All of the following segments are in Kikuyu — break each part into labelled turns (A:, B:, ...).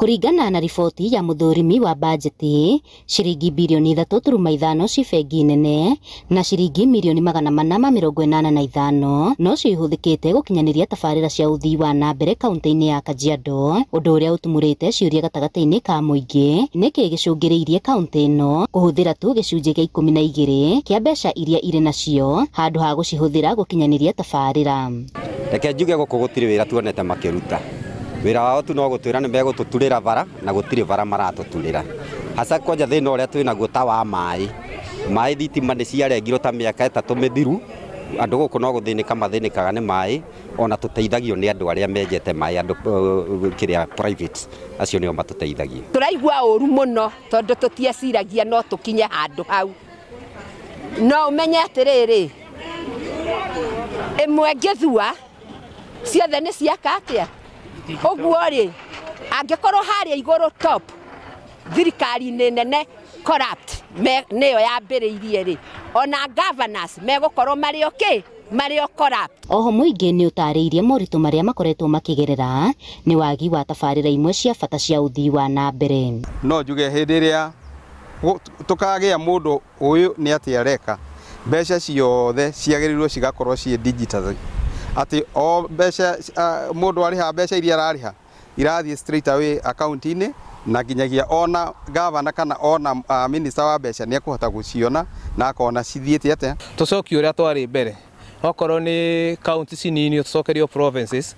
A: Kũringana na riboti ya mũthũrimi wa bajeti, ciringi birioni 3.5 ci bengi nene na ciringi mirioni 485 nocio ihũthĩkĩte gũkinyanĩria tabarĩra cia ũthii wa na mbere kaunti-inĩ ya Kajiado, ũndũ ũrĩa ũtumũrĩte ciũria gatagatĩ-inĩ ka mũingĩ nĩkĩ gĩcũngĩrĩirie kaunti ĩno kũhũthĩra tu gĩcunjĩ gĩa 12 kĩa mbeca iria irĩ nacio handũ ha gũcihũthĩra gũkinyanĩria tabarĩra.
B: Reke njuge gũkũ gũtirĩ wĩra tuonete makĩruta. Wĩra wao tu no gũtwĩra nĩ megũtũturĩra bara na gũtirĩ bara maratũturĩra. Hasa kwanja thĩna ũrĩa twĩnaguo ta wa maĩ. Maĩ thitima nĩ ciarengirwo ta mĩaka 3 mĩthiru. Andũ gũkũ no gũthĩnĩka mathĩnĩkaga nĩ maĩ, ona tũteithagio nĩ andũ arĩa menjete maĩ, andũ kĩrĩa private, acio nĩo matũteithagia.
C: Tũraigua ũru mũno tondũ tũtieciragia no tũkinye handũ hau. No ũmenye atĩrĩrĩ, ĩmwe ngĩthua ciothe nĩ ciaka atĩa? Ũguo rĩ, angĩkorwo harĩa igũrũ top thirikari-inĩ nene corrupt nĩyo yambĩrĩirie rĩ, ona governors megũkorwo marĩ okay, marĩ o corrupt.
A: Oho mũingĩ nĩ ũtarĩirie moritũ marĩa makoretwo makĩgerera nĩ wagi wa tabarĩra imwe cia bata cia ũthii wa na mbere.
D: No njuge hĩndĩ ĩrĩa tũkagĩa mũndũ ũyũ nĩ atĩ areka, mbeca ciothe ciagĩrĩirwo cigakorwo ciĩ digital, atĩ o mbeca mũndũ arĩha mbeca iria ararĩha irathiĩ straight away account-inĩ, na nginyagia ona governor kana ona minister wa mbeca nĩ ekũhota gũciona na akona cithiĩte atĩa.
E: Tũcokie ũrĩa twarĩ mbere, okorwo nĩ county cinini tũcokerio provinces,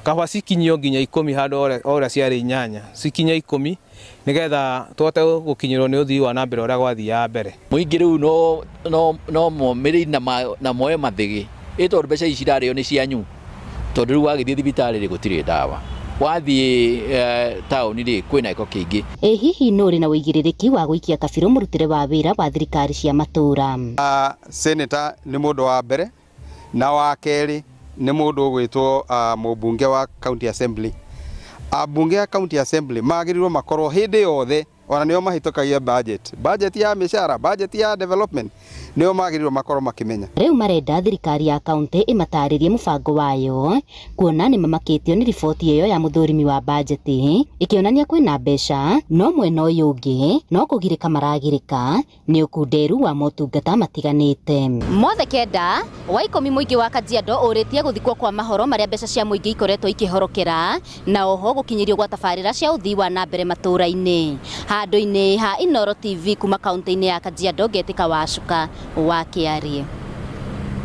E: kaba cikinyio nginya 10 handũ ũrĩa ciarĩ 8, cikinye 10 nĩgetha tũhote gũkinyĩrwo nĩ ũthii wa na mbere ũrĩa gwathiaga mbere.
F: Mũingĩ rĩu no momĩrĩrie na moe mathĩgĩ, ĩ tondũ mbeca ici cirarĩo nĩ cianyu, tondũ rĩu wagĩthiĩ thibitarĩ rĩ gũtirĩ ndawa, wathiĩ taũni rĩ kwĩna gĩko kĩingĩ.
A: Ĩ hihi nũ ũrĩ na ũigĩrĩrĩki wa gũikia kabirũ mũrutĩre wa wĩra wa thirikari cia matũũra?
D: Senator nĩ mũndũ wa mbere, na wa kerĩ nĩ mũndũ ũgwĩtwo mũmbunge wa county assembly. Ambunge a county assembly magĩrĩirwo makorwo hĩndĩ yothe, ona nĩo mahĩtũkagia budget, budget ya mĩcara, budget ya development, nĩo magĩrĩirwo makorwo makĩmenya.
A: Rĩu marenda thirikari ya kaunti ĩmatarĩrie mũbango wayo, kuona nĩ mamakĩtio nĩ riboti ĩyo ya mũthũrimi wa bajeti ĩkĩonania kwĩna mbeca, no mwena ũyũ ũngĩ no kũgirĩka maragirĩka nĩ ũkunderu wa motungata matiganĩte. Mothe 9 wa 10 mũingĩ wa Kajiado ũrĩtie gũthikwo kwa mahoro marĩa mbeca cia mũingĩ ikoretwo ikĩhorokera na oho gũkinyĩrio gwa tabarĩra cia ũthii wa na mbere matũũra-inĩ. Handũ-inĩ ha Inooro TV kuma kaunti-inĩ ya Kajiado, ngetĩka Wacuka wa Kĩarie.